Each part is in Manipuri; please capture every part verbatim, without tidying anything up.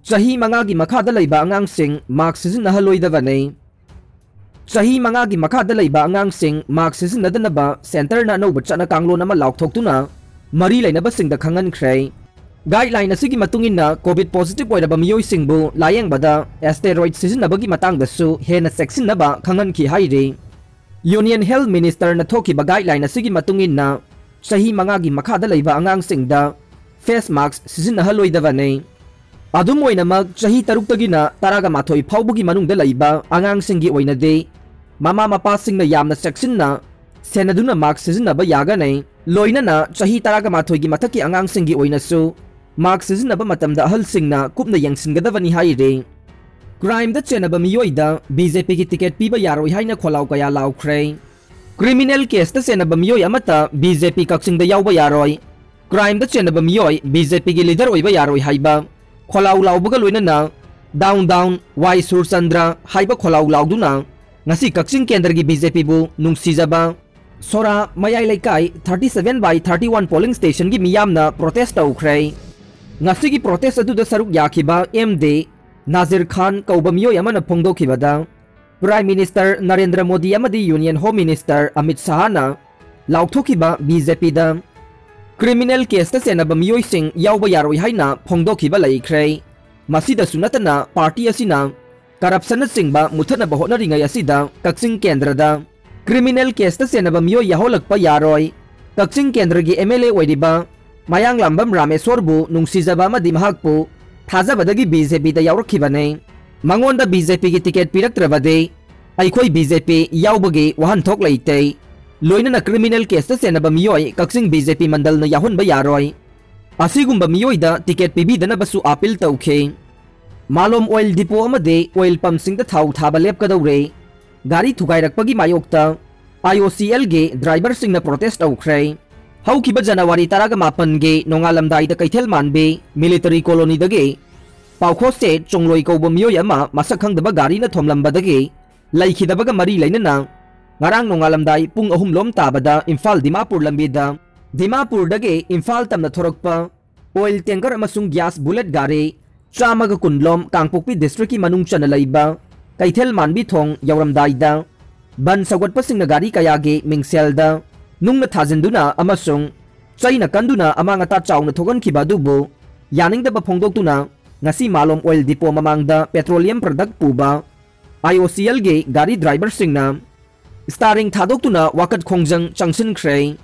ꯆꯍꯤ ꯃꯉꯥꯒꯤ ꯃꯈꯥꯗ ꯂꯩꯕ ꯑꯉꯥꯡꯁꯤꯡ ꯃꯥꯛꯁ ꯁꯤꯖꯤꯟꯅꯍꯜꯂꯣꯏꯗꯕꯅꯤ꯫ ꯆꯍꯤ ꯃꯉꯥꯒꯤ ꯃꯈꯥꯗ ꯂꯩꯕ ꯑꯉꯥꯡꯁꯤꯡ ꯃꯥꯛꯁ ꯁꯤꯖꯤꯟꯅꯗꯅꯕ ꯁꯦꯟꯇꯔꯅ ꯑꯅꯧꯕ ꯆꯠꯅ ꯀꯥꯡꯂꯣꯟ ꯑꯃ ꯂꯥꯎꯊꯣꯛꯇꯨꯅ ꯃꯔꯤ ꯂꯩꯅꯕꯁꯤꯡꯗ ꯈꯪꯍꯟꯈ꯭ꯔꯦ꯫ ꯒꯥꯏꯗꯂꯥꯏꯟ ꯑꯁꯤꯒꯤ ꯃꯇꯨꯡ ꯏꯟꯅ ꯀꯣꯚꯤꯗ ꯄꯣꯖꯤꯇꯤꯚ ꯑꯣꯏꯔꯕ ꯃꯤꯑꯣꯏꯁꯤꯡꯕꯨ ꯂꯥꯌꯦꯡꯕꯗ ꯑꯦꯁꯇꯦꯔꯣꯏꯗ ꯁꯤꯖꯤꯟꯅꯕꯒꯤ ꯃꯇꯥꯡꯗꯁꯨ ꯍꯦꯟꯅ ꯆꯦꯛꯁꯤꯟꯅꯕ ꯈꯪꯍꯟꯈꯤ ꯍꯥꯏꯔꯤ꯫ ꯌꯨꯅꯤꯌꯟ ꯍꯦꯜꯊ ꯃꯤꯅꯤꯁꯇꯔꯅ ꯊꯣꯛꯈꯤꯕ ꯒꯥꯏꯗꯂꯥꯏꯟ ꯑꯁꯤꯒꯤ ꯃꯇꯨꯡ ꯏꯟꯅ ꯆꯍꯤ ꯃꯉꯥꯒꯤ ꯃꯈꯥꯗ ꯂꯩꯕ ꯑꯉꯥꯡꯁꯤꯡꯗ ꯐꯦꯁ ꯃꯥꯛꯁ ꯁꯤꯖꯤꯟꯅꯍꯜꯂꯣꯏꯗꯕꯅꯤ꯫ ꯑꯗꯨꯝ ꯑꯣꯏꯅꯃꯛ, ꯆꯍꯤ ꯇꯔꯨꯛꯇꯒꯤꯅ ꯇꯔꯥꯒ ꯃꯥꯊꯣꯏ ꯐꯥꯎꯕꯒꯤ ꯃꯅꯨꯡꯗ ꯂꯩꯕ ꯑꯉꯥꯡꯁꯤꯡꯒꯤ ꯑꯣꯏꯅꯗꯤ ꯃꯃꯥ ꯃꯄꯥꯁꯤꯡꯅ ꯌꯥꯝꯅ ꯆꯦꯛꯁꯤꯟꯅ ꯁꯦꯟꯅꯗꯨꯅ ꯃꯥꯛꯁ ꯁꯤꯖꯤꯟꯅꯕ ꯌꯥꯒꯅꯤ꯫ ꯂꯣꯏꯅꯅ ꯆꯍꯤ ꯇꯔꯥꯒ ꯃꯥꯊꯣꯏꯒꯤ ꯃꯊꯛꯀꯤ ꯑꯉꯥꯡꯁꯤꯡꯒꯤ ꯑꯣꯏꯅꯁꯨ ꯃꯥꯛꯁ ꯁꯤꯖꯤꯟꯅꯕ ꯃꯇꯝꯗ ꯑꯍꯜꯁꯤꯡꯅ ꯀꯨꯞꯅ ꯌꯦꯡꯁꯤꯟꯒꯗꯕꯅꯤ ꯍꯥꯏꯔꯤ꯫ ꯀ꯭ꯔꯥꯏꯝꯗ ꯆꯦꯟꯅꯕ ꯃꯤꯑꯣꯏꯗ ꯕꯤ ꯖꯦ ꯄꯤꯒꯤ ꯇꯤꯀꯦꯠ ꯄꯤꯕ ꯌꯥꯔꯣꯏ ꯍꯥꯏꯅ ꯈꯣꯜꯂꯥꯎ ꯀꯌꯥ ꯂꯥꯎꯈ꯭ꯔꯦ꯫ ꯀ꯭ꯔꯤꯃꯤꯅꯦꯜ ꯀꯦꯁꯇ ꯆꯦꯟꯅꯕ ꯃꯤꯑꯣꯏ ꯑꯃꯠꯇ ꯕꯤ ꯖꯦ ꯄꯤ ꯀꯛꯆꯤꯡꯗ ꯌꯥꯎꯕ ꯌꯥꯔꯣꯏ꯫ ꯀ꯭ꯔꯥꯏꯝꯗ ꯆꯦꯟꯅꯕ ꯃꯤꯑꯣꯏ ꯕꯤ ꯖꯦ ꯄꯤꯒꯤ ꯂꯤꯗꯔ ꯑꯣꯏꯕ ꯌꯥꯔꯣꯏ ꯍꯥꯏꯕ ꯈꯣꯜꯂꯥꯎ ꯂꯥꯎꯕꯒ ꯂꯣꯏꯅꯅ "Down, down, ꯋꯥꯏ ꯁꯨꯔꯆꯟꯗ꯭ꯔ" ꯍꯥꯏꯕ ꯈꯣꯜꯂꯥꯎ ꯂꯥꯎꯗꯨꯅ ꯉꯁꯤ ꯀꯛꯆꯤꯡ ꯀꯦꯟꯗ꯭ꯔꯒꯤ ꯕꯤ ꯖꯦ ꯄꯤꯕꯨ ꯅꯨꯡꯁꯤꯖꯕ ꯁꯣꯔꯥ ꯃꯌꯥꯏ ꯂꯩꯀꯥꯏ thirty seven by thirty one polling stationꯒꯤ ꯃꯤꯌꯥꯝꯅ ꯄ꯭ꯔꯣꯇꯦꯁ ꯇꯧꯈ꯭ꯔꯦ꯫ ꯉꯁꯤꯒꯤ ꯄ꯭ꯔꯣꯇꯦꯁ ꯑꯗꯨꯗ ꯁꯔꯨꯛ ꯌꯥꯈꯤꯕ ꯑꯦꯝ ꯗꯤ ꯅꯥꯖꯤꯔ ꯈꯥꯟ ꯀꯧꯕ ꯃꯤꯑꯣꯏ ꯑꯃꯅ ꯐꯣꯡꯗꯣꯛꯈꯤꯕꯗ, ꯄ꯭ꯔꯥꯏꯝ ꯃꯤꯅꯤꯁꯇꯔ ꯅꯔꯦꯟꯗ꯭ꯔ ꯃꯣꯗꯤ ꯑꯃꯗꯤ ꯌꯨꯅꯤꯌꯟ ꯍꯣꯝ ꯃꯤꯅꯤꯁꯇꯔ ꯑꯃꯤꯠ ꯁꯥꯍꯅ ꯂꯥꯎꯊꯣꯛꯈꯤꯕ ꯕꯤ ꯖꯦ ꯄꯤꯗ ꯀ꯭ꯔꯤꯃꯤꯅꯦꯜ ꯀꯦꯁꯇ ꯆꯦꯟꯅꯕ ꯃꯤꯑꯣꯏꯁꯤꯡ ꯌꯥꯎꯕ ꯌꯥꯔꯣꯏ ꯍꯥꯏꯅ ꯐꯣꯡꯗꯣꯛꯈꯤꯕ ꯂꯩꯈ꯭ꯔꯦ꯫ ꯃꯁꯤꯗꯁꯨ ꯅꯠꯇꯅ, ꯄꯥꯔꯇꯤ ꯑꯁꯤꯅ ꯀꯔꯞꯁꯟꯅꯆꯤꯡꯕ ꯃꯨꯊꯠꯅꯕ ꯍꯣꯠꯅꯔꯤꯉꯩ ꯑꯁꯤꯗ ꯀꯛꯆꯤꯡ ꯀꯦꯟꯗ꯭ꯔꯗ ꯀ꯭ꯔꯤꯃꯤꯅꯦꯜ ꯀꯦꯁꯇ ꯆꯦꯟꯅꯕ ꯃꯤꯑꯣꯏ ꯌꯥꯍꯧꯜꯂꯛꯄ ꯌꯥꯔꯣꯏ꯫ ꯀꯛꯆꯤꯡ ꯀꯦꯟꯗ꯭ꯔꯒꯤ ꯑꯦꯝ ꯑꯦꯜ ꯑꯦ ꯑꯣꯏꯔꯤꯕ ꯃꯌꯥꯡꯂꯥꯝꯕꯝ ꯔꯥꯃꯦꯁꯣꯔꯕꯨ ꯅꯨꯡꯁꯤꯖꯕ ꯑꯃꯗꯤ ꯃꯍꯥꯛꯄꯨ ꯊꯥꯖꯕꯗꯒꯤ ꯕꯤ ꯖꯦ ꯄꯤꯗ ꯌꯥꯎꯔꯛꯈꯤꯕꯅꯤ꯫ ꯃꯉꯣꯟꯗ ꯕꯤ ꯖꯦ ꯄꯤꯒꯤ ꯇꯤꯀꯦꯠ ꯄꯤꯔꯛꯇ꯭ꯔꯕꯗꯤ ꯑꯩꯈꯣꯏ ꯕꯤ ꯖꯦ ꯄꯤ ꯌꯥꯎꯕꯒꯤ ꯋꯥꯍꯟꯊꯣꯛ ꯂꯩꯇꯦ꯫ ꯂꯣꯏꯅꯅ ꯀ꯭ꯔꯤꯃꯤꯅꯦꯜ ꯀꯦꯁꯇ ꯆꯦꯟꯅꯕ ꯃꯤꯑꯣꯏ ꯀꯛꯆꯤꯡ ꯕꯤ ꯖꯦ ꯄꯤ ꯃꯟꯗꯜꯅ ꯌꯥꯎꯍꯟꯕ ꯌꯥꯔꯣꯏ꯫ ꯑꯁꯤꯒꯨꯝꯕ ꯃꯤꯑꯣꯏꯗ ꯇꯤꯀꯦꯠ ꯄꯤꯕꯤꯗꯅꯕꯁꯨ ꯑꯥꯄꯤꯜ ꯇꯧꯈꯤ꯫ ꯃꯥꯂꯣꯝ ꯑꯣꯏꯜ ꯗꯤꯄꯣ ꯑꯃꯗꯤ ꯑꯣꯏꯜ ꯄꯝꯁꯤꯡꯗ ꯊꯥꯎ ꯊꯥꯕ ꯂꯦꯞꯀꯗꯧꯔꯦ꯫ ꯒꯥꯔꯤ ꯊꯨꯒꯥꯏꯔꯛꯄꯒꯤ ꯃꯥꯌꯣꯛꯇ ꯑꯥꯏ ꯑꯣ ꯁꯤ ꯑꯦꯜꯒꯤ ꯗ꯭ꯔꯥꯏꯚꯔꯁꯤꯡꯅ ꯄ꯭ꯔꯣꯇꯦꯁ ꯇꯧꯈ꯭ꯔꯦ꯫ ꯍꯧꯈꯤꯕ ꯖꯅꯋꯥꯔꯤ ꯇꯔꯥꯒ ꯃꯥꯄꯟꯒꯤ ꯅꯣꯡꯉꯥꯜꯂꯝꯗꯥꯏꯗ ꯀꯩꯊꯦꯜ ꯃꯥꯟꯕꯤ ꯃꯤꯂꯤꯇꯔꯤ ꯀꯣꯂꯣꯅꯤꯗꯒꯤ ꯄꯥꯎꯈꯣꯁꯦ ꯆꯣꯡꯂꯣꯏ ꯀꯧꯕ ꯃꯤꯑꯣꯏ ꯑꯃ ꯃꯁꯛ ꯈꯪꯗꯕ ꯒꯥꯔꯤꯅ ꯊꯣꯝꯂꯝꯕꯗꯒꯤ ꯂꯩꯈꯤꯗꯕꯒ ꯃꯔꯤ ꯂꯩꯅꯅ ꯉꯔꯥꯡ ꯅꯣꯡꯉꯥꯜꯂꯝꯗꯥꯏ ꯄꯨꯡ ꯑꯍꯨꯝ ꯂꯣꯝ ꯇꯥꯕꯗ ꯏꯝꯐꯥꯜ ꯗꯤꯃꯥꯄꯨꯔ ꯂꯝꯕꯤꯗ ꯗꯤꯃꯥꯄꯨꯔꯗꯒꯤ ꯏꯝꯐꯥꯜ ꯇꯝꯅ ꯊꯣꯔꯛꯄ ꯑꯣꯏꯜ ꯇꯦꯡꯀꯔ ꯑꯃꯁꯨꯡ ꯒ꯭ꯌꯥꯁ ꯕꯨꯂꯦꯠ ꯒꯥꯔꯤ ꯆꯥꯝꯃꯒ ꯀꯨꯟ ꯂꯣꯝ ꯀꯥꯡꯄꯣꯛꯄꯤ district ꯀꯤ ꯃꯅꯨꯡ ꯆꯟꯅ ꯂꯩꯕ ꯀꯩꯊꯦꯜ ꯃꯥꯟꯕꯤ ꯊꯣꯡ ꯌꯧꯔꯝꯗꯥꯏꯗ ꯕꯟ ꯁꯧꯒꯠꯄꯁꯤꯡꯅ ꯒꯥꯔꯤ ꯀꯌꯥꯒꯤ ꯃꯤꯡꯁꯦꯜꯗ ꯅꯨꯡꯅ ꯊꯥꯖꯤꯟꯗꯨꯅ ꯑꯃꯁꯨꯡ ꯆꯩꯅ ꯀꯟꯗꯨꯅ ꯑꯃꯥꯡ ꯑꯇꯥ ꯆꯥꯎꯅ ꯊꯣꯛꯍꯟꯈꯤꯕ ꯑꯗꯨꯕꯨ ꯌꯥꯅꯤꯡꯗꯕ ꯐꯣꯡꯗꯣꯛꯇꯨꯅ ꯉꯁꯤ ꯃꯥꯂꯣꯝ oil depot ꯃꯃꯥꯡꯗ petroleum product ꯄꯨꯕ I O C L ꯒꯤ ꯒꯥꯔꯤ driver ꯁꯤꯡꯅ steering ꯊꯥꯗꯣꯛꯇꯨꯅ ꯋꯥꯀꯠ ꯈꯣꯡꯖꯪ ꯆꯪꯁꯤꯟꯈ꯭ꯔꯦ꯫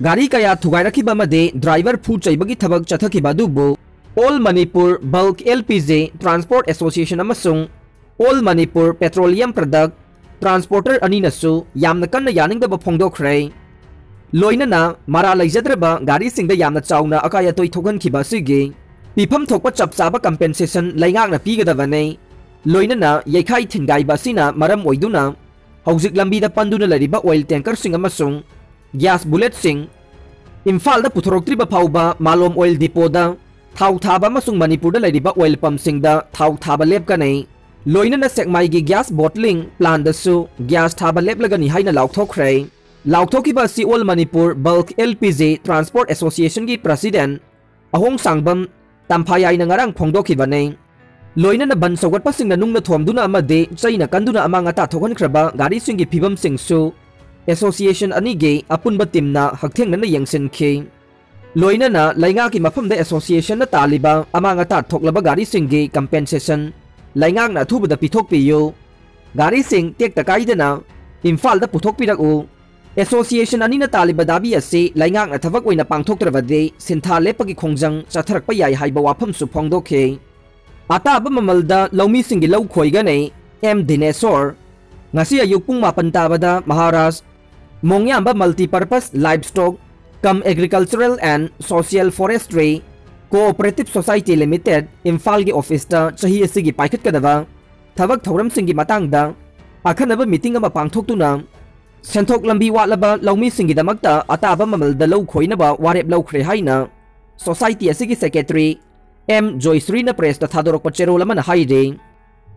ꯒꯥꯔꯤ ꯀꯌꯥ ꯊꯨꯒꯥꯏꯔꯛꯈꯤꯕ ꯑꯃꯗꯤ driver ꯐꯨ ꯆꯩꯕꯒꯤ ꯊꯕꯛ ꯆꯠꯊꯈꯤꯕ ꯑꯗꯨꯕꯨ All Manipur Bulk L P G Transport Association ꯑꯃꯁꯨꯡ All Manipur Petroleum Product Transporter ꯑꯅꯤꯅꯁꯨ ꯌꯥꯝꯅ ꯀꯟꯅ ꯌꯥꯅꯤꯡꯗꯕ ꯐꯣꯡꯗꯣꯛꯈ꯭ꯔꯦ꯫ ꯂꯣꯏꯅꯅ ꯃꯔꯥ ꯂꯩꯖꯗ꯭ꯔꯕ ꯒꯥꯔꯤꯁꯤꯡꯗ ꯌꯥꯝꯅ ꯆꯥꯎꯅ ꯑꯀꯥꯏ ꯑꯇꯣꯏ ꯊꯣꯛꯍꯟꯈꯤꯕ ꯑꯁꯤꯒꯤ ꯄꯤꯐꯝ ꯊꯣꯛꯄ ꯆꯞ ꯆꯥꯕ compensation ꯂꯩꯉꯥꯛꯅ ꯄꯤꯒꯗꯕꯅꯤ꯫ ꯂꯣꯏꯅꯅ ꯌꯩꯈꯥꯏ ꯊꯤꯟꯒꯥꯏꯕ ꯑꯁꯤꯅ ꯃꯔꯝ ꯑꯣꯏꯗꯨꯅ ꯍꯧꯖꯤꯛ ꯂꯝꯕꯤꯗ ꯄꯟꯗꯨꯅ ꯂꯩꯔꯤꯕ oil tanker ꯁꯤꯡ ꯑꯃꯁꯨꯡ gas bullet ꯁꯤꯡ ꯏꯝꯐꯥꯜꯗ ꯄꯨꯊꯣꯔꯛꯇ꯭ꯔꯤꯕ ꯐꯥꯎꯕ ꯃꯥꯂꯣꯝ oil depot ꯗ ꯊꯥꯎ ꯊꯥꯕ ꯑꯃꯁꯨꯡ ꯃꯅꯤꯄꯨꯔꯗ ꯂꯩꯔꯤꯕ oil pump ꯁꯤꯡꯗ ꯊꯥꯎ ꯊꯥꯕ ꯂꯦꯞꯀꯅꯤ꯫ ꯂꯣꯏꯅꯅ ꯁꯦꯛꯃꯥꯏꯒꯤ gas bottling plant ꯗꯁꯨ gas ꯊꯥꯕ ꯂꯦꯞꯂꯒꯅꯤ ꯍꯥꯏꯅ ꯂꯥꯎꯊꯣꯛꯈ꯭ꯔꯦ꯫ ꯂꯥꯎꯊꯣꯛꯈꯤꯕ ꯑꯁꯤ All Manipur Bulk L P G Transport Association ꯒꯤ president ꯑꯍꯣꯡ ꯁꯥꯡꯕꯝ ꯇꯝꯐꯥꯌꯥꯏꯅ ꯉꯔꯥꯡ ꯐꯣꯡꯗꯣꯛꯈꯤꯕꯅꯤ꯫ ꯂꯣꯏꯅꯅ ꯕꯟ ꯁꯧꯒꯠꯄꯁꯤꯡꯅ ꯅꯨꯡꯅ ꯊꯣꯝꯗꯨꯅ ꯑꯃꯗꯤ ꯆꯩꯅ ꯀꯟꯗꯨꯅ ꯑꯃꯥꯡ ꯑꯇꯥ ꯊꯣꯛꯍꯟꯈ꯭ꯔꯕ ꯒꯥꯔꯤꯁꯤꯡꯒꯤ ꯐꯤꯕꯝꯁꯤꯡꯁꯨ association ꯑꯅꯤꯒꯤ ꯑꯄꯨꯟꯕ team ꯅ ꯍꯛꯊꯦꯡꯅꯅ ꯌꯦꯡꯁꯤꯟꯈꯤ꯫ ꯂꯣꯏꯅꯅ ꯂꯩꯉꯥꯛꯀꯤ ꯃꯐꯝꯗ association ꯅ ꯇꯥꯜꯂꯤꯕ ꯑꯃꯥꯡ ꯑꯇꯥ ꯊꯣꯛꯂꯕ ꯒꯥꯔꯤꯁꯤꯡꯒꯤ compensation ꯂꯩꯉꯥꯛꯅ ꯑꯊꯨꯕꯗ ꯄꯤꯊꯣꯛꯄꯤꯌꯨ꯫ ꯒꯥꯔꯤꯁꯤꯡ ꯇꯦꯛꯇ ꯀꯥꯏꯗꯅ ꯏꯝꯐꯥꯜꯗ ꯄꯨꯊꯣꯛꯄꯤꯔꯛꯎ꯫ Association ꯑꯅꯤꯅ ꯇꯥꯜꯂꯤꯕ ꯗꯥꯕꯤ ꯑꯁꯤ ꯂꯩꯉꯥꯛꯅ ꯊꯕꯛ ꯑꯣꯏꯅ ꯄꯥꯡꯊꯣꯛꯇ꯭ꯔꯕꯗꯤ ꯁꯤꯟꯊꯥ ꯂꯦꯞꯄꯒꯤ ꯈꯣꯡꯖꯪ ꯆꯠꯊꯔꯛꯄ ꯌꯥꯏ ꯍꯥꯏꯕ ꯋꯥꯐꯝꯁꯨ ꯐꯣꯡꯗꯣꯛꯈꯤ꯫ ꯑꯇꯥꯕ ꯃꯃꯜꯗ ꯂꯧꯃꯤꯁꯤꯡꯒꯤ ꯂꯧ ꯈꯣꯏꯒꯅꯤ꯫ ꯑꯦꯝ ꯗꯤꯅꯦꯁꯣꯔ꯫ ꯉꯁꯤ ꯑꯌꯨꯛ ꯄꯨꯡ ꯃꯥꯄꯟ ꯇꯥꯕꯗ Maharaj ꯃꯣꯡꯌꯥꯝꯕ Multipurpose Livestock cum Agricultural and Social Forestry Cooperative Society Limited ꯏꯝꯐꯥꯜꯒꯤ office ꯇ ꯆꯍꯤ ꯑꯁꯤꯒꯤ ꯄꯥꯏꯈꯠꯀꯗꯕ ꯊꯕꯛ ꯊꯧꯔꯝꯁꯤꯡꯒꯤ ꯃꯇꯥꯡꯗ ꯑꯈꯟꯅꯕ meeting ꯑꯃ ꯄꯥꯡꯊꯣꯛꯇꯨꯅ ꯁꯦꯟꯊꯣꯛ ꯂꯝꯕꯤ ꯋꯥꯠꯂꯕ ꯂꯧꯃꯤꯁꯤꯡꯒꯤꯗꯃꯛꯇ ꯑꯇꯥꯕ ꯃꯃꯜꯗ ꯂꯧ ꯈꯣꯏꯅꯕ ꯋꯥꯔꯦꯞ ꯂꯧꯈ꯭ꯔꯦ ꯍꯥꯏꯅ society ꯑꯁꯤꯒꯤ secretary ꯑꯦꯝ ꯖꯣꯏꯁ꯭ꯔꯤꯅ press ꯇ ꯊꯥꯗꯣꯔꯛꯄ ꯆꯦꯔꯣꯜ ꯑꯃꯅ ꯍꯥꯏꯔꯤ꯫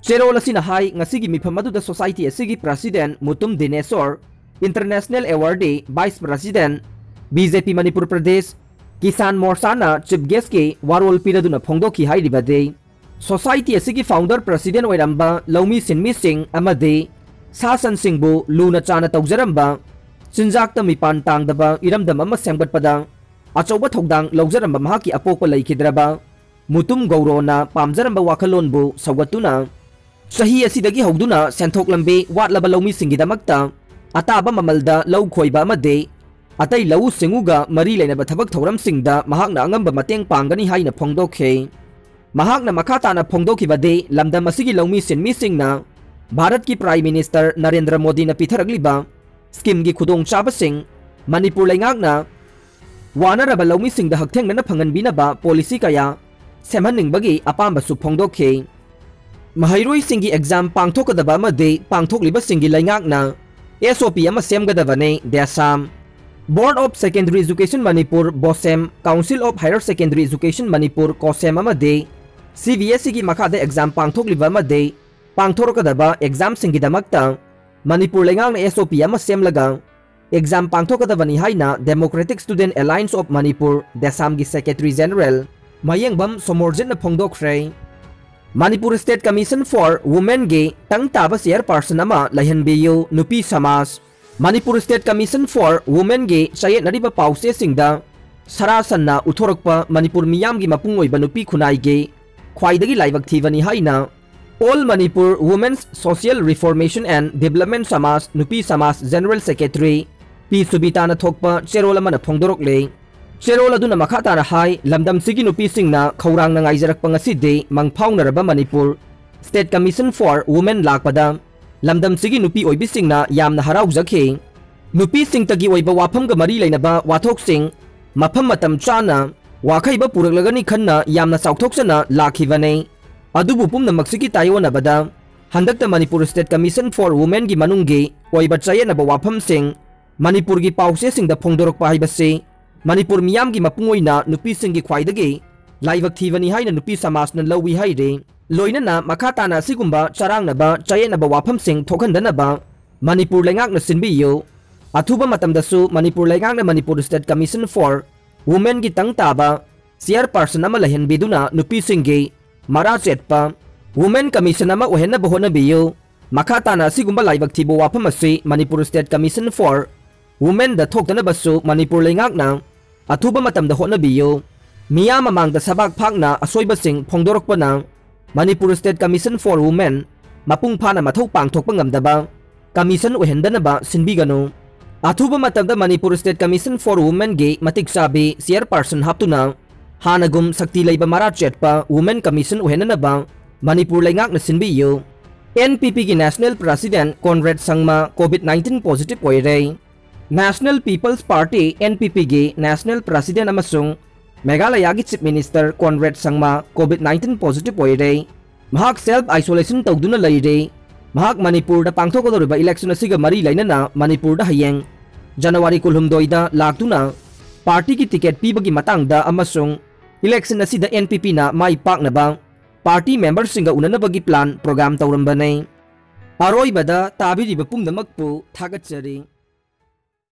ꯆꯦꯔꯣꯜ ꯑꯁꯤꯅ ꯍꯥꯏ, ꯉꯁꯤꯒꯤ ꯃꯤꯐꯝ ꯑꯗꯨꯗ society ꯑꯁꯤꯒꯤ president Mutum Dineshor, international awardee vice president, B J P Manipur Pradesh, Kisan ꯃꯣꯔꯆꯥꯅ ꯆꯤꯐ ꯒꯦꯁꯀꯤ ꯋꯥꯔꯣꯜ ꯄꯤꯔꯗꯨꯅ ꯐꯣꯡꯗꯣꯛꯈꯤ ꯍꯥꯏꯔꯤꯕꯗꯤ, ꯁꯣꯁꯥꯏꯇꯤ ꯑꯁꯤꯒꯤ ꯐꯥꯎꯟꯗꯔ ꯄ꯭ꯔꯁꯤꯗꯦꯟ ꯑꯣꯏꯔꯝꯕ ꯂꯧꯃꯤ ꯁꯤꯟꯃꯤꯁꯤꯡ ꯑꯃꯗꯤ ꯁꯥ ꯁꯟꯁꯤꯡꯕꯨ ꯂꯨꯅ ꯆꯥꯅ ꯇꯧꯖꯔꯝꯕ, ꯆꯤꯟꯖꯥꯛꯇ ꯃꯤꯄꯥꯟ ꯇꯥꯡꯗꯕ ꯏꯔꯝꯗꯝ ꯑꯃ ꯁꯦꯝꯒꯠꯄꯗ ꯑꯆꯧꯕ ꯊꯧꯗꯥꯡ ꯂꯧꯖꯔꯝꯕ ꯃꯍꯥꯛꯀꯤ ꯑꯄꯣꯛꯄ ꯂꯩꯈꯤꯗ꯭ꯔꯕ ꯃꯨꯇꯨꯝ ꯒꯧꯔꯣꯅ ꯄꯥꯝꯖꯔꯝꯕ ꯋꯥꯈꯜꯂꯣꯟꯕꯨ ꯁꯧꯒꯠꯇꯨꯅ, ꯆꯍꯤ ꯑꯁꯤꯗꯒꯤ ꯍꯧꯗꯨꯅ ꯁꯦꯟꯊꯣꯛ ꯂꯝꯕꯤ ꯋꯥꯠꯂꯕ ꯂꯧꯃꯤꯁꯤꯡꯒꯤꯗꯃꯛꯇ ꯑꯇꯥꯕ ꯃꯃꯜꯗ ꯂꯧ ꯈꯣꯏꯕ ꯑꯃꯗꯤ ꯑꯇꯩ ꯂꯧꯎ ꯁꯤꯡꯎꯒ ꯃꯔꯤ ꯂꯩꯅꯕ ꯊꯕꯛ ꯊꯧꯔꯝꯁꯤꯡꯗ ꯃꯍꯥꯛꯅ ꯑꯉꯝꯕ ꯃꯇꯦꯡ ꯄꯥꯡꯒꯅꯤ ꯍꯥꯏꯅ ꯐꯣꯡꯗꯣꯛꯈꯤ꯫ ꯃꯍꯥꯛꯅ ꯃꯈꯥ ꯇꯥꯅ ꯐꯣꯡꯗꯣꯛꯈꯤꯕꯗꯤ, ꯂꯝꯗꯝ ꯑꯁꯤꯒꯤ ꯂꯧꯃꯤ ꯁꯤꯟꯃꯤꯁꯤꯡꯅ ꯚꯥꯔꯠꯀꯤ ꯄ꯭ꯔꯥꯏꯝ ꯃꯤꯅꯤꯁꯇꯔ ꯅꯔꯦꯟꯗ꯭ꯔ ꯃꯣꯗꯤꯅ ꯄꯤꯊꯔꯛꯂꯤꯕ ꯁ꯭ꯀꯤꯝꯒꯤ ꯈꯨꯗꯣꯡꯆꯥꯕꯁꯤꯡ ꯃꯅꯤꯄꯨꯔ ꯂꯩꯉꯥꯛꯅ ꯋꯥꯅꯔꯕ ꯂꯧꯃꯤꯁꯤꯡꯗ ꯍꯛꯊꯦꯡꯅꯅ ꯐꯪꯍꯟꯕꯤꯅꯕ ꯄꯣꯂꯤꯁꯤ ꯀꯌꯥ ꯁꯦꯝꯍꯟꯅꯤꯡꯕꯒꯤ ꯑꯄꯥꯝꯕꯁꯨ ꯐꯣꯡꯗꯣꯛꯈꯤ꯫ ꯃꯍꯩꯔꯣꯏꯁꯤꯡꯒꯤ ꯑꯦꯛꯖꯥꯝ ꯄꯥꯡꯊꯣꯛꯀꯗꯕ ꯑꯃꯗꯤ ꯄꯥꯡꯊꯣꯛꯂꯤꯕꯁꯤꯡꯒꯤ ꯂꯩꯉꯥꯛꯅ ꯑꯦꯁ ꯑꯣ ꯄꯤ ꯑꯃ ꯁꯦꯝꯒꯗꯕꯅꯤ꯫ ꯗꯦꯁꯥꯝ꯫ Board of Secondary Education Manipur, ꯕꯣꯁꯦꯝ, Council of Higher Secondary Education Manipur, ꯀꯣꯁꯦꯝ, ꯑꯃꯗꯤ ꯁꯤ ꯕꯤ ꯑꯦꯁ ꯏꯒꯤ ꯃꯈꯥꯗ ꯑꯦꯛꯖꯥꯝ ꯄꯥꯡꯊꯣꯛꯂꯤꯕ ꯑꯃꯗꯤ ꯄꯥꯡꯊꯣꯔꯛꯀꯗꯕ ꯑꯦꯛꯖꯥꯝꯁꯤꯡꯒꯤꯗꯃꯛꯇ ꯃꯅꯤꯄꯨꯔ ꯂꯩꯉꯥꯛꯅ ꯑꯦꯁ ꯑꯣ ꯄꯤ ꯑꯃ ꯁꯦꯝꯂꯒ ꯑꯦꯛꯖꯥꯝ ꯄꯥꯡꯊꯣꯛꯀꯗꯕꯅꯤ ꯍꯥꯏꯅ Democratic Student Alliance of Manipur, ꯗꯦꯁꯥꯝꯒꯤ ꯁꯦꯀ꯭ꯔꯦꯇꯔꯤ ꯖꯦꯅꯔꯦꯜ ꯃꯌꯦꯡꯕꯝ ꯁꯣꯃꯣꯔꯖꯤꯠꯅ ꯐꯣꯡꯗꯣꯛꯈ꯭ꯔꯦ꯫ ꯃꯅꯤꯄꯨꯔ State Commission for Womenꯒꯤ ꯇꯪ ꯇꯥꯕ ꯆꯤꯌꯔꯄꯥꯔꯁꯟ ꯑꯃ ꯂꯩꯍꯟꯕꯤꯌꯨ, ꯅꯨꯄꯤ ꯁꯃꯥꯖ꯫ ꯃꯅꯤꯄꯨꯔ State Commission for Womenꯒꯤ ꯆꯌꯦꯠꯅꯔꯤꯕ ꯄꯥꯎꯆꯦꯁꯤꯡꯗ ꯁꯔꯥ ꯁꯟꯅ ꯎꯠꯊꯣꯔꯛꯄ ꯃꯅꯤꯄꯨꯔ ꯃꯤꯌꯥꯝꯒꯤ ꯃꯄꯨꯡ ꯑꯣꯏꯕ ꯅꯨꯄꯤ ꯈꯨꯟꯅꯥꯏꯒꯤ ꯈ꯭ꯋꯥꯏꯗꯒꯤ ꯂꯥꯏꯕꯛ ꯊꯤꯕꯅꯤ ꯍꯥꯏꯅ All Manipur Women's Social Reformation and Development ꯁꯃꯥꯖ, ꯅꯨꯄꯤ ꯁꯃꯥꯖ ꯖꯦꯅꯔꯦꯜ ꯁꯦꯀ꯭ꯔꯦꯇꯔꯤ ꯄꯤ ꯁꯨꯕꯤꯇꯥꯅ ꯊꯣꯛꯄ ꯆꯦꯔꯣꯜ ꯑꯃꯅ ꯐꯣꯡꯗꯣꯔꯛꯂꯤ꯫ ꯆꯦꯔꯣꯜ ꯑꯗꯨꯅ ꯃꯈꯥ ꯇꯥꯅ ꯍꯥꯏ, ꯂꯝꯗꯝꯁꯤꯒꯤ ꯅꯨꯄꯤꯁꯤꯡꯅ ꯈꯧꯔꯥꯡꯅ ꯉꯥꯏꯖꯔꯛꯄ ꯉꯁꯤꯗꯤ ꯃꯪꯐꯥꯎꯅꯔꯕ Manipur State Commission for Women ꯂꯥꯛꯄꯗ ꯂꯝꯗꯝꯁꯤꯒꯤ ꯅꯨꯄꯤ ꯑꯣꯏꯕꯤꯁꯤꯡꯅ ꯌꯥꯝꯅ ꯍꯔꯥꯎꯖꯈꯤ꯫ ꯅꯨꯄꯤꯁꯤꯡꯇꯒꯤ ꯑꯣꯏꯕ ꯋꯥꯐꯝꯒ ꯃꯔꯤ ꯂꯩꯅꯕ ꯋꯥꯊꯣꯛꯁꯤꯡ ꯃꯐꯝ ꯃꯇꯝ ꯆꯥꯅ ꯋꯥꯈꯩꯕ ꯄꯨꯔꯛꯂꯒꯅꯤ ꯈꯟꯅ ꯌꯥꯝꯅ ꯆꯥꯎꯊꯣꯛꯆꯅ ꯂꯥꯛꯈꯤꯕꯅꯤ꯫ ꯑꯗꯨꯕꯨ ꯄꯨꯝꯅꯃꯛꯁꯤꯒꯤ ꯇꯥꯏꯑꯣꯟꯅꯕꯗ ꯍꯟꯗꯛꯇ ꯃꯅꯤꯄꯨꯔ State Commission for Womenꯒꯤ ꯃꯅꯨꯡꯒꯤ ꯑꯣꯏꯕ ꯆꯌꯦꯠꯅꯕ ꯋꯥꯐꯝꯁꯤꯡ ꯃꯅꯤꯄꯨꯔꯒꯤ ꯄꯥꯎꯆꯦꯁꯤꯡꯗ ꯐꯣꯡꯗꯣꯔꯛꯄ ꯍꯥꯏꯕꯁꯤ ꯃꯅꯤꯄꯨꯔ ꯃꯤꯌꯥꯝꯒꯤ ꯃꯄꯨꯡ ꯑꯣꯏꯅ ꯅꯨꯄꯤꯁꯤꯡꯒꯤ ꯈ꯭ꯋꯥꯏꯗꯒꯤ ꯂꯥꯏꯕꯛ ꯊꯤꯕꯅꯤ ꯍꯥꯏꯅ ꯅꯨꯄꯤ ꯁꯃꯥꯖꯅ ꯂꯧꯏ ꯍꯥꯏꯔꯤ꯫ ꯂꯣꯏꯅꯅ ꯃꯈꯥ ꯇꯥꯅ ꯑꯁꯤꯒꯨꯝꯕ ꯆꯔꯥꯡꯅꯕ ꯆꯌꯦꯠꯅꯕ ꯋꯥꯐꯝꯁꯤꯡ ꯊꯣꯛꯍꯟꯗꯅꯕ ꯃꯅꯤꯄꯨꯔ ꯂꯩꯉꯥꯛꯅ ꯁꯤꯟꯕꯤꯌꯨ꯫ ꯑꯊꯨꯕ ꯃꯇꯝꯗꯁꯨ ꯃꯅꯤꯄꯨꯔ ꯂꯩꯉꯥꯛꯅ ꯃꯅꯤꯄꯨꯔ State Commission for womenꯒꯤ ꯇꯪ ꯇꯥꯕ chairperson ꯑꯃ ꯂꯩꯍꯟꯕꯤꯗꯨꯅ ꯅꯨꯄꯤꯁꯤꯡꯒꯤ ꯃꯔꯥ ꯆꯦꯠꯄ women commission ꯑꯃ ꯑꯣꯏꯍꯟꯅꯕ ꯍꯣꯠꯅꯕꯤꯌꯨ꯫ ꯃꯈꯥ ꯇꯥꯅ ꯑꯁꯤꯒꯨꯝꯕ ꯂꯥꯏꯕꯛ ꯊꯤꯕ ꯋꯥꯐꯝ ꯑꯁꯤ Manipur State Commission for Womenꯗ ꯊꯣꯛꯇꯅꯕꯁꯨ Manipur ꯂꯩꯉꯥꯛꯅ ꯑꯊꯨꯕ ꯃꯇꯝꯗ ꯍꯣꯠꯅꯕꯤꯌꯨ꯫ ꯃꯤꯌꯥꯝ ꯃꯃꯥꯡꯗ ꯁꯕꯥꯛ ꯐꯥꯛꯅ ꯑꯁꯣꯏꯕꯁꯤꯡ ꯐꯣꯡꯗꯣꯔꯛꯄꯅ Manipur State Commission for Women ꯃꯄꯨꯡ ꯐꯥꯅ ꯃꯊꯧ ꯄꯥꯡꯊꯣꯛꯄ ꯉꯝꯗꯕ commission ꯑꯣꯏꯍꯟꯗꯅꯕ ꯁꯤꯟꯕꯤꯒꯅꯨ꯫ ꯑꯊꯨꯕ ꯃꯇꯝꯗ ꯃꯅꯤꯄꯨꯔ State Commission for Womenꯒꯤ ꯃꯇꯤꯛ ꯆꯥꯕꯤ chairperson ꯍꯥꯞꯇꯨꯅ ꯍꯥꯟꯅꯒꯨꯝ ꯁꯛꯇꯤ ꯂꯩꯕ ꯃꯔꯥ ꯆꯦꯠꯄ women commission ꯑꯣꯏꯍꯟꯅꯅꯕ ꯃꯅꯤꯄꯨꯔ ꯂꯩꯉꯥꯛꯅ ꯁꯤꯟꯕꯤꯌꯨ꯫ NPPꯒꯤ National President Conrad Sangma COVID nineteen positive ꯑꯣꯏꯔꯦ꯫ National People's Party NPPꯒꯤ National President ꯑꯃꯁꯨꯡ ꯃꯦꯘꯥꯂꯌꯥꯒꯤ Chief Minister Conrad Sangma COVID nineteen positive ꯑꯣꯏꯔꯦ꯫ ꯃꯍꯥꯛ self isolation ꯇꯧꯗꯨꯅ ꯂꯩꯔꯦ꯫ ꯃꯍꯥꯛ ꯃꯅꯤꯄꯨꯔꯗ ꯄꯥꯡꯊꯣꯛꯀꯗꯧꯔꯤꯕ election ꯑꯁꯤꯒ ꯃꯔꯤ ꯂꯩꯅꯅ ꯃꯅꯤꯄꯨꯔꯗ ꯍꯌꯦꯡ January ꯀꯨꯟꯍꯨꯝꯗꯣꯏꯗ ꯂꯥꯛꯇꯨꯅ partyꯒꯤ ticket ꯄꯤꯕꯒꯤ ꯃꯇꯥꯡꯗ ꯑꯃꯁꯨꯡ election ꯑꯁꯤꯗ NPPꯅ ꯃꯥꯏ ꯄꯥꯛꯅꯕ party memberꯁꯤꯡꯒ ꯎꯅꯅꯕꯒꯤ plan program ꯇꯧꯔꯝꯕꯅꯤ꯫ ꯑꯔꯣꯏꯕꯗ ꯇꯥꯕꯤꯔꯤꯕ ꯄꯨꯝꯅꯃꯛꯄꯨ ꯊꯥꯒꯠꯆꯔꯤ꯫